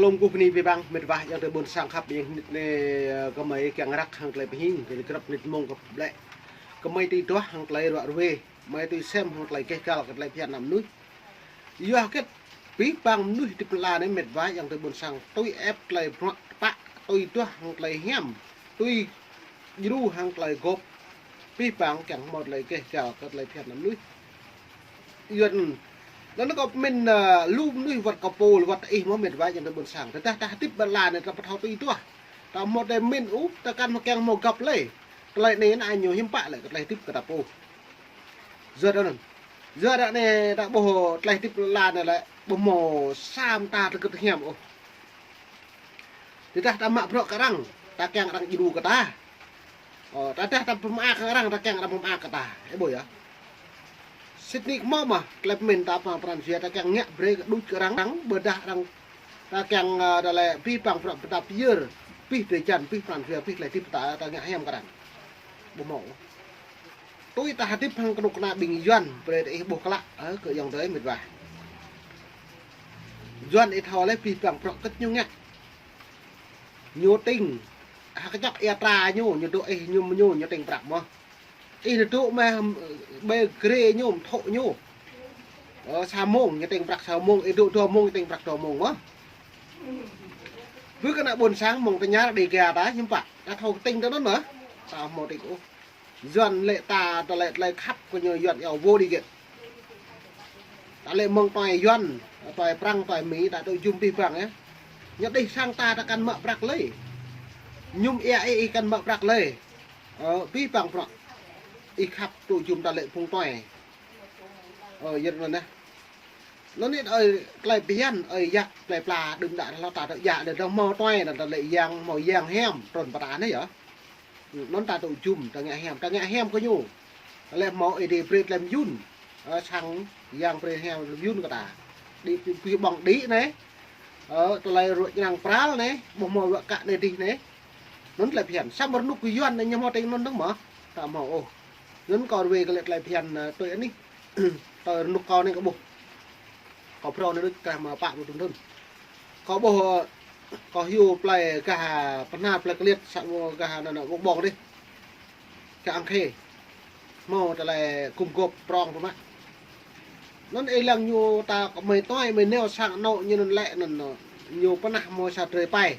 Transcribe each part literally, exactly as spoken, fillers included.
Lŏm kơ bơni abih bang, met wa ayŏng adơi ƀôn sang khăp, ƀing nit ne, ơ, gơmơi kiăng răk hăng tơlơi pơhing, tơlơi grăp nit mông kơ blĕ. Gơmơi tui duah hăng tơlơi ruă ruê, gơmơi tui sem hăng tơlơi keh gal kơ tơlơi phiăn ană mơnuih. Yua hơget abih bang mơnuih hơdip lăn ala anai met wa ayŏng adơi ƀôn sang tui ĕp tơlơi bruă tơpă, tui duah hăng tơlơi hiam, tui djru hăng tơlơi gôp. Abih bang kiăng hmâo tơlơi keh gal kơ tơlơi phiăn ană mơnuih. Yua anŭn, anŭn kâo pơmĭn, ơ, lu mơnuih wơ̆t kơ pô, wơ̆t ih mơ̆ met wa ayŏng adơi ƀôn sang. Tơdah ta hơdip ƀơi lăn ala anai ta ƀu thâo tui duah, ta hmâo tơlơi pơmĭn ôh, ta kăn hmâo kiăng hmâo găp lơi. Tơlơi anai anŭn ñu hiư̆m pă lĕ kơ tơlơi hơdip kơ ta pô. Yua anŭn, yua anŭn anai ta ƀuh tơlơi hơdip lăn ala anai lĕ ƀu hmâo sa mơta tơgơ̆t hiam ôh. Tơdah ta mă bruă kơ arăng, ta kiăng arăng djru kơ ta. Ơ, tơdah ta pơmơak kơ arăng, ta kiăng arăng pơmơak kơ ta. Ih ƀuh yơh. Sĭt nik mơ̆ mơ̆, tơlơi pơmĭn ta pơ pran jua ta kiăng ngă brơi kơ đôč kơ arăng, ƀơdah arăng ta kiăng, ơ, tơlơi abih bang bruă ta pơyơr, abih drơi jăn, abih pran jua, abih tơlơi hơdip ta, ta ngă hiam kơ arăng. Ƀu hmâo. Tui ta hơdip hăng kơnuk kơna ƀing Yuan, brơi ta ih ƀuh klă, ơ, kơ ayŏng adơi met wa. Yuan ih thâo lĕ abih bang bruă hơget ñu ngă. Ñu tĭng, hơget čŏk ia tra ñu, ñu dŏ ih ñu, ñu, ñu tĭng prăk mơ̆. Ih ñu dŏ mơ̆, ƀơi grê ñu, mơthŏ ñu. Ơ, sa mông, ñu tĭng prăk sa mông, ih dŏ dua mông, ñu tĭng prăk dua mông mơ̆. Bơ kơ ană ƀôn sang mơ̆ng tơña đi gah ta, hiư̆m pă, ta thâo tĭng tơ anŭn mơ̆. Ta hmâo tĭng ôh. Yuan lĕ ta tơlơi, tơlơi khăp kơ ñu Yuan iâu vô điều kiện. Ta lĕ mơ̆ng tuai Yuan, tuai Prăng, tuai Mi, ta tŭ jum abih bang yơh. Ñu đih sang ta, ta kăn mă prăk lơi. Mơñum ia ih, ih kăn mă prăk lơi. Ơ, abih bang bruă. Ih khăp tŭ jum ta lĕ phung tuai. Ơ, yơh anŭn yơh. Anŭn anai ơi tơlơi phiăn, ơi yă, tơlơi pla, đưm đă hlâo ta tŭ yă, đơ̆ng hmâo tuai, anŭn ta lĕ yang, hmâo yang hiam, trŭn pơtă anai yơh. Anŭn ta tŭ jum, ta ngă hiam, ta ngă hiam kơ ñu. Ta lĕ hmâo Ơi Adai brơi tơlơi mơyun. Ơ, sang yang brơi hiam tơlơi mơyun kơ ta. Đĭ, pơƀong đĭ anai. Ơ, tơlơi ruă ñrăng pral anai, ƀu hmâo ruă kă anai dih anai. Anŭn tơlơi phiăn, samơ̆ rơnŭk kơ Yuan anai ñu hmâo tĭng anŭn dơ̆ng mơ̆. Ta hmâo ôh. Anŭn kâo ruai kơ lĕ tơlơi phiăn, ơ, tui anih. Tơlơi rơnŭk kâo anai kâo ƀuh. Kâo phrâo anai đôč kah mă pă pluh thŭn. Kâo ƀuh, ơ, kâo hyu plơi gah pơhna plơi kơliăt sa mô gah anŭn anŭn ƀong ƀong dih. Gah Ang Khê. Hmâo tơlơi gum gôp prong pơmă. Anŭn ih lăng ñu ta kơ mơi tuai mơi neo sang anŏ ñu anŭn lĕ anŭn, ơ, ñu pơnah hmâo sa drơi pai.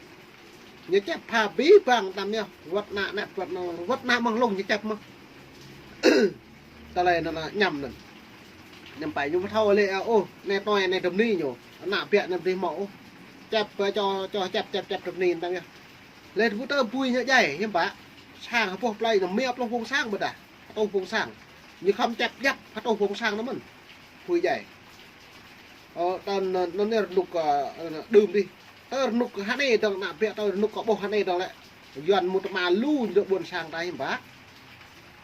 Ñu čep pha abih bang tam yơh, wơ̆t ană ană wơ̆t ană, wơ̆t ană mơ̆ng hlung ñu čep mơ̆. Tơlơi anŭn anŭn ñăm anŭn. Ñăm pai ñu ƀu thâo lĕ, ơ, ôh, anai tuai anai dơ̆m ni ñu. Ană biă anai dih hmâo ôh. Čep, ơ, čô, čô čep, čep, čep dơ̆m ni tam yơh. Lĕ ƀu tơ bui ñu djai, hiư̆m pă. Sang hơpuh plơi ñu mia pluh phung sang ƀơdah. Hơtuh phung sang. Ñu khŏm čep djăp hơtuh phung sang anŭn mơ̆n. Bui djai. Ơ, tơl anŭn, anŭn anai rơnŭk, ơ, đưm dih. Tơl rơnŭk hơnai dơ̆ng ană biă, tơl rơnŭk kơ ƀuh hơnai dơ̆ng lĕ. Yuan mŭt tơma lu ñu dŏ ƀôn sang ta hiư̆m pă.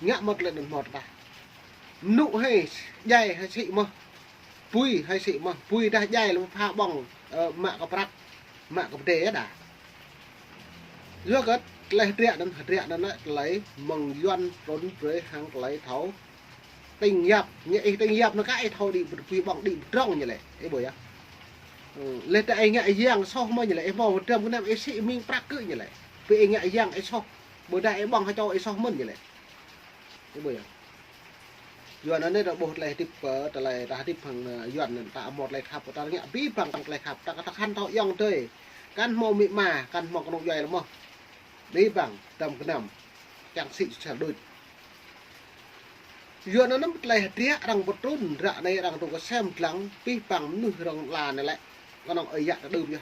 Ngă mơ̆t lĕ anŭn mơ̆t ta. Mơnŭ hơi djai hơi sĭ mơ̆. Bui hơi sĭ mơ̆. Bui dah djai lĕ pha ƀong, ơ, mă kơ prăk, mă kơ pơdai yơh đa. Yua kơ tơlơi hơdră anŭn, hơdră anŭn lĕ tơlơi mơ̆ng Yuan trŭn brơi hăng tơlơi thâo tĭng yap, ñu ih tĭng yap anŭn kah ih thâo đĭ bui ƀong đĭ pơdrŏng ñu lĕ, ih ƀuh yơh. Ơ, lĕ tơ ih ngă yang soh mơ̆ ñu lĕ, ih hmâo pơdrăm kơnăm ih sĭ ming prăk kơ ñu lĕ. Bơ ih ngă yang ih soh, ƀôdah ih ƀong hơčâo ih soh mơ̆n ñu lĕ. Ih ƀuh yơh. Yuan anai ta ƀuh tơlơi hơdip, ơ, tơlơi ta hơdip hăng, ơ, Yuan anŭn ta hmâo tơlơi khăp, ta ngă abih bang tơlơi khăp, ta, ta kăn thâo ayŏng adơi. Kăn hmâo amĭ ama, kăn hmâo kơnuk djuai lơ̆m mơ̆. Abih bang, tơm kơnăm. Kiăng sĭ sa đôč. Yuan anŭn tơlơi hơdră arăng pơtrŭn, ră anai arăng tŭ kơsem dlăng, abih bang mơnuih rŏng lăn anai lĕ. Kơnơ̆ng ơi yă ta đưm yơh.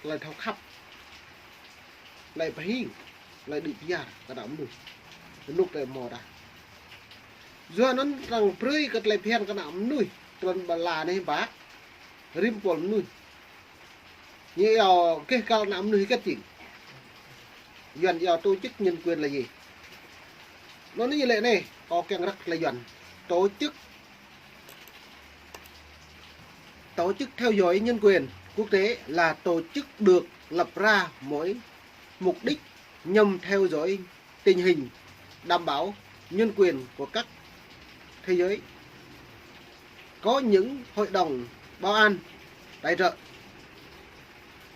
Tơlơi thâo khăp. Tơlơi pơhing. Tơlơi đĭ pơyar kơ ană mơnuih. Rơnŭk tơlơi hmâo ta. Yua anŭn arăng brơi kơ tơlơi phiăn kơ ană mơnuih. Trŭn ƀơi lăn anai hiư̆m pă. Rĭm pôl mơnuih. Ñu iâu keh gal ană mơnuih hơget jing. Yuan iâu tổ chức nhân quyền là gì. Anŭn ñu lĕ anai, kâo kiăng răk tơlơi Yuan. Tổ chức, tổ chức theo dõi nhân quyền quốc tế là tổ chức được lập ra với mục đích nhằm theo dõi tình hình đảm bảo nhân quyền của các thế giới. Có những hội đồng bảo an tài trợ.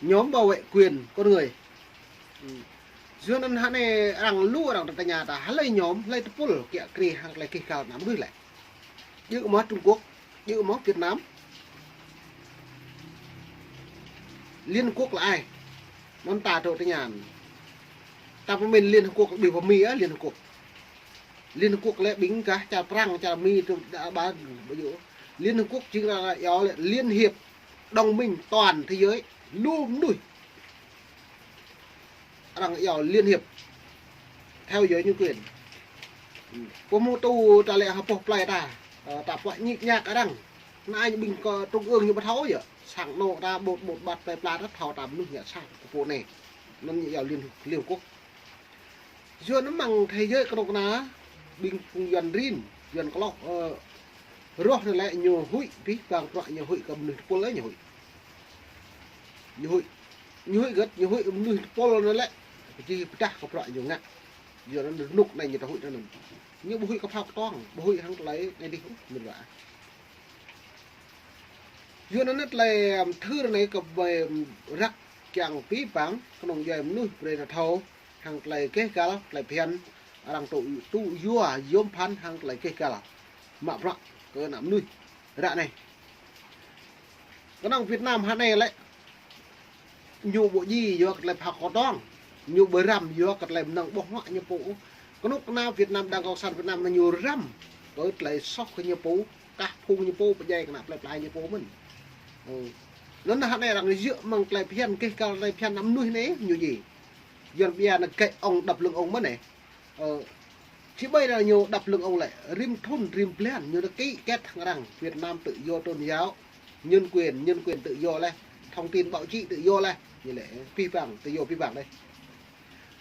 Nhóm bảo vệ quyền con người. Yua anŭn hơnai arăng lu arăng tơña ta hlơi nhóm, hlơi tơpul kiă kriê hăng tơlơi kih kal ană mơnuih lĕ. Djơ̆ mơ̆ Trung Quốc, djơ̆ mơ̆ Việt Nam. Liên Hợp Quốc là ai? Anŭn ta tŏ tơña. Ta pơmĭn Liên Hợp Quốc ƀing pơ Mi á, Liên Hợp Quốc. Liên Hợp Quốc lĕ ƀing gah čar Prăng, čar Mi tŭ đa ba ƀu djơ̆. Liên Hợp Quốc chính là, là yua lĕ Liên Hiệp Đồng Minh Toàn Thế Giới, lu mơnuih. Arăng yua Liên Hiệp theo dõi nhân quyền. Pô mơ̆ tŭ ta lĕ hơpŏh plơi ta, ơ, ta pơñik ñak arăng. Anai ƀing kơ trung ương ñu ƀu thâo yơh. Sang anŏ ta ƀôt ƀôt ƀat plơi pla ta thâo ta mơnuih ngă sang kơ pô anai. Anŭn ñu yua Liên, Liên Hợp Quốc. Yua anŭn mơ̆ng thế giới kơnuk kơna, ƀing phung Yuan rin, Yuan klŏh, ơ, rŏh anai lĕ ñu huĭ, abih bang bruă ñu huĭ kơ mơnuih tơpul lĕ ñu huĭ. Ñu huĭ, ñu huĭ gơ̆t, ñu huĭ mơnuih tơpul anai lĕ, kơ či pơdah kơ bruă ñu ngă. Yua anŭn rơnŭk anai ñu ta huĭ anŭn. Ñu ƀu huĭ kơ phao kơtuang, ƀu huĭ hăng tơlơi anai dih, mĭn wa. Yua anŭn tơlơi, ưm, thưr anai kơ ƀai, ưm, răk kiăng abih bang kơnung djuai mơnuih brơi ta thâo hăng tơlơi kih kal, tơlơi phiăn, arăng tŭ, tŭ yua yom phăn hăng tơlơi kih kal. Mă bruă kơ ană mơnuih ră anai. Kơnung Việt Nam hơnai lĕ ñu ƀu djơ̆ yua kơ tơlơi phao kơtuang, ñu ƀu răm yua kơ tơlơi mơnơ̆ng ƀơ̆ng huă ñu pô. Kơnuk kơna Việt Nam, Đảng Cộng sản Việt Nam anai ñu răm kơ tơlơi soh kơ ñu pô, kah phung ñu pô, pơdjai kơ ană plơi pla ñu pô mơ̆n. Ơ. Anŭn hơnai arăng djơ̆ mơ̆ng tơlơi phiăn, kih kal tơlơi phiăn ană mơnuih anai ñu djơ̆. Yuan ƀia anai gĕ ŏng đăp lưng ŏng mơ̆n anai. Ơ, či ƀai anai ñu đăp lưng ŏng lĕ, rĭm thŭn, rĭm blan, ñu anai ký kết hăng arăng, Việt Nam tự do tôn giáo, nhân quyền, nhân quyền tự do lĕ, thông tin báo chí tự do lĕ, ñu lĕ, abih bang, tự do abih bang đơi.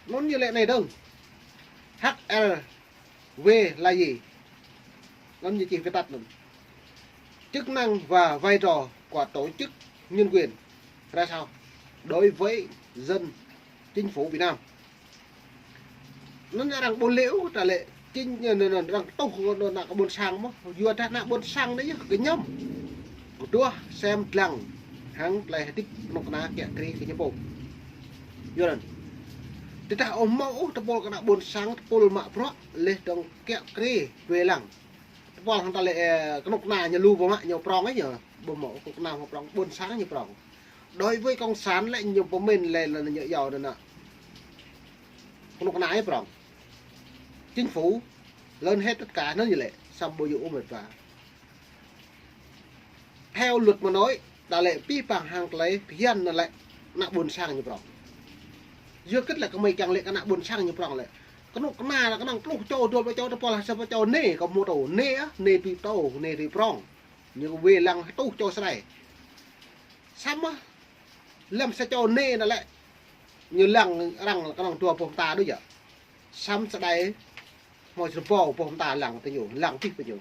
Anŭn ñu lĕ anai dơ̆ng. H R V là gì? Anŭn ñu čih viết tắt anŭn. Chức năng và vai trò của tổ chức nhân quyền ra sao đối với dân chính phủ Việt Nam? Anŭn arăng ƀu lĕ ôh, ta lĕ chính, anŭn, anŭn, arăng tuh, anŭn, ană kơ ƀôn sang mơ̆n. Yua dah ană ƀôn sang anai yơh kơñăm kơduah sem lăng hăng tơlơi hơdip kơnuk kơna kiă kriê kơ ñu pô. Yua anŭn. Tơdah ƀu hmâo ôh tơpul kơ ană ƀôn sang, tơpul mă bruă, laih dơ̆ng kiă kriê wai lăng. Tơpul hăng ta lĕ, ơ, kơnuk kơna ñu lu ƀu mă ñu prŏng ôh ñu. Ƀu hmâo kơnuk kơna hmâo prŏng, ƀôn sang ñu prŏng. Đối với cộng sản lĕ ñu pơmĭn lĕ, lĕ ñu yua anŭn ană kơnuk kơna ñu prŏng. Chính phủ lớn hết tất cả anŭn ñu lĕ, samơ̆ ƀu djơ̆ ôh mĕt wa. Theo luật mà nói, ta lĕ abih bang hăng tơlơi phiăn anŭn lĕ ană ƀôn sang ñu prŏng. Yua kơ lĕ kơmơi kiăng lĕ kơ ană ƀôn sang ñu prŏng lĕ. Kơnuk kơna lĕ kơnơ̆ng pluh čô, dua pluh čô, tơpul sa pluh čô anai, kơ mơ̆ tŭ, anai ah, anai tui tŭ, anai tui prŏng. Ñu wai lăng hơtuh čô sơrai. Samơ̆ lăm sa čô anai anŭn lĕ, ñu lăng arăng kơnơ̆ng dua pluh ta đôč yơh. Samơ̆ sơrai hmâo sa rơbâo pluh ta lăng tơ ñu, lăng abih pơ ñu.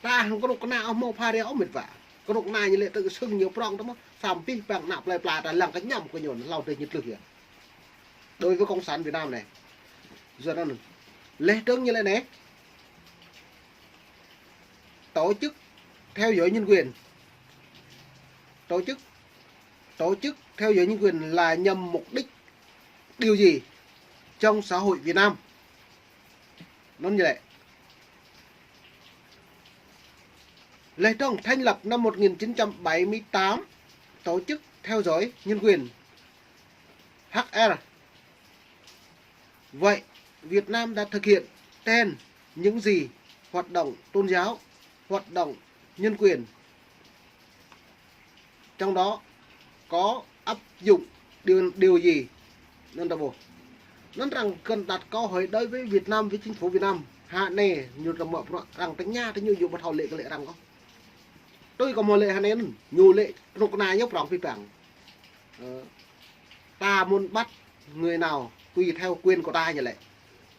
Ta hăng kơnuk kơna ƀu hmâo pha rai ôh mĕt wa. Kơnuk kơna ñu lĕ tơ sưng ñu prŏng tơ mơ̆n, samơ̆ abih bang ană plơi pla ta lăng kơñăm kơ ñu, hlâo dêh ñu tlưh yơh. Đối với Cộng sản Việt Nam anai. Yua anŭn. Laih dơ̆ng ñu lĕ anai. Tổ chức theo dõi nhân quyền. Tổ chức, tổ chức theo dõi nhân quyền là nhằm mục đích điều gì trong xã hội Việt Nam? Anŭn ñu lĕ. Laih dơ̆ng thành lập năm một nghìn chín trăm bảy mươi tám, tổ chức theo dõi nhân quyền H R. Vậy, Việt Nam đã thực hiện trên những gì hoạt động tôn giáo, hoạt động nhân quyền? Trong đó có áp dụng điều, điều gì? Anŭn ta ƀuh. Anŭn arăng kơnơ̆ng đặt câu hỏi đối với Việt Nam, với chính phủ Việt Nam. Hơnai ñu ta mă bruă arăng tơña tơ ñu, ñu ƀu thâo lĕ kơ lĕ arăng ôh. Tui kơ mơ̆ lĕ hơnai anŭn, ñu lĕ kơnuk kơna ñu prŏng abih bang. Ơ, ta muốn bắt người nào tùy theo quyền của ta ñu lĕ.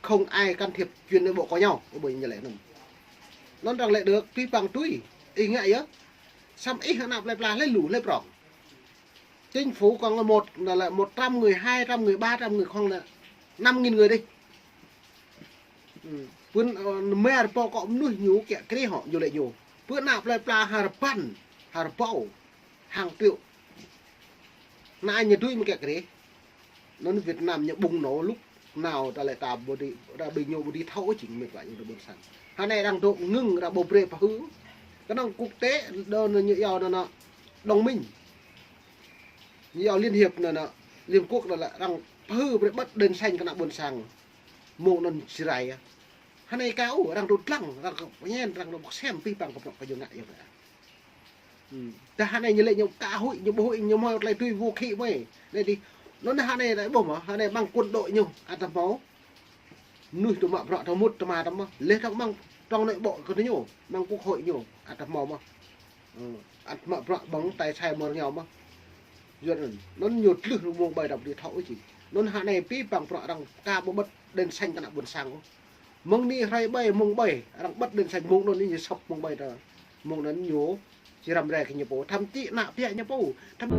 Không ai can thiệp chuyện nội bộ của nhau, ơ, ƀơi ñu lĕ anŭn. Anŭn arăng lĕ được, abih bang tui, ih ngă yơh. Samơ̆ ih ană plơi pla hlơi lu, hlơi prŏng. Chính phủ còn là một, là, là một trăm người, hai trăm người, ba trăm người, khoảng là năm nghìn người đi. Ưm, pơ anai, ơ, mơ̆ rơbâo kơ mơnuih ñu kiă kriê hŏ, ñu lĕ ñu. Pơ ană plơi pla ha rơbăn, ha rơbâo, hàng triệu. Anai ñu tui mơ̆ng kĕ krê. Anŭn Việt Nam ñu bùng nổ lúc nào ta lĕ ta ƀu đi, ta ƀing ñu ƀu đi thâo ôh jing mĕt wa ñu ƀôn sang. Hơnai arăng dŏ ngưng arăng ƀu brơi pơhư̆. Kơnơ̆ng quốc tế đơ ñu iâu anŭn đồng minh. Ñu iâu Liên Hiệp anŭn, Liên Quốc anŭn lĕ arăng pơhư̆ brơi bật đèn xanh kơ ană ƀôn sang. Mơ̆ng anŭn či rai. Hơnai kâo arăng dŏ lăng, arăng kơ pơñen, arăng dŏ sem pih păng kơ prŏk kơ ñu ngă yơh. Dah hơnai ñu lĕ ñu ka huĭ, ñu ƀu huĭ, ñu mơ̆ tơlơi tui vũ khí mơ̆. Anai dih, anŭn hơnai lĕ ƀuh mơ̆, hơnai mơ̆ng quân đội ñu, ăt hmâo. Mơnuih tơ mă bruă tơ mŭt tơ ma tơ mơ̆. Leh tŏng mơ̆ng trong nội bộ kơ ñu, mơ̆ng quốc hội ñu, ăt hmâo mơ̆. Ơ, ăt mă bruă ƀơ̆ng tai sai mơ̆ rơngiao mơ̆. Yua anŭn, anŭn ñu tlưh mông ƀai đăp đi thâo ôh jing. Anŭn hơnai pih păng prŏk arăng ka ƀu bật đèn xanh kơ ană ƀôn sang ôh. Mơ̆ng anai hrơi ƀai, mông ƀai, arăng bật đèn xanh mông anŭn ñu sŏp mông ƀai tơ. Mông anŭn ñu či răm rai kơ ñu pô, thậm chí ană ƀiă ñu pô. Thậm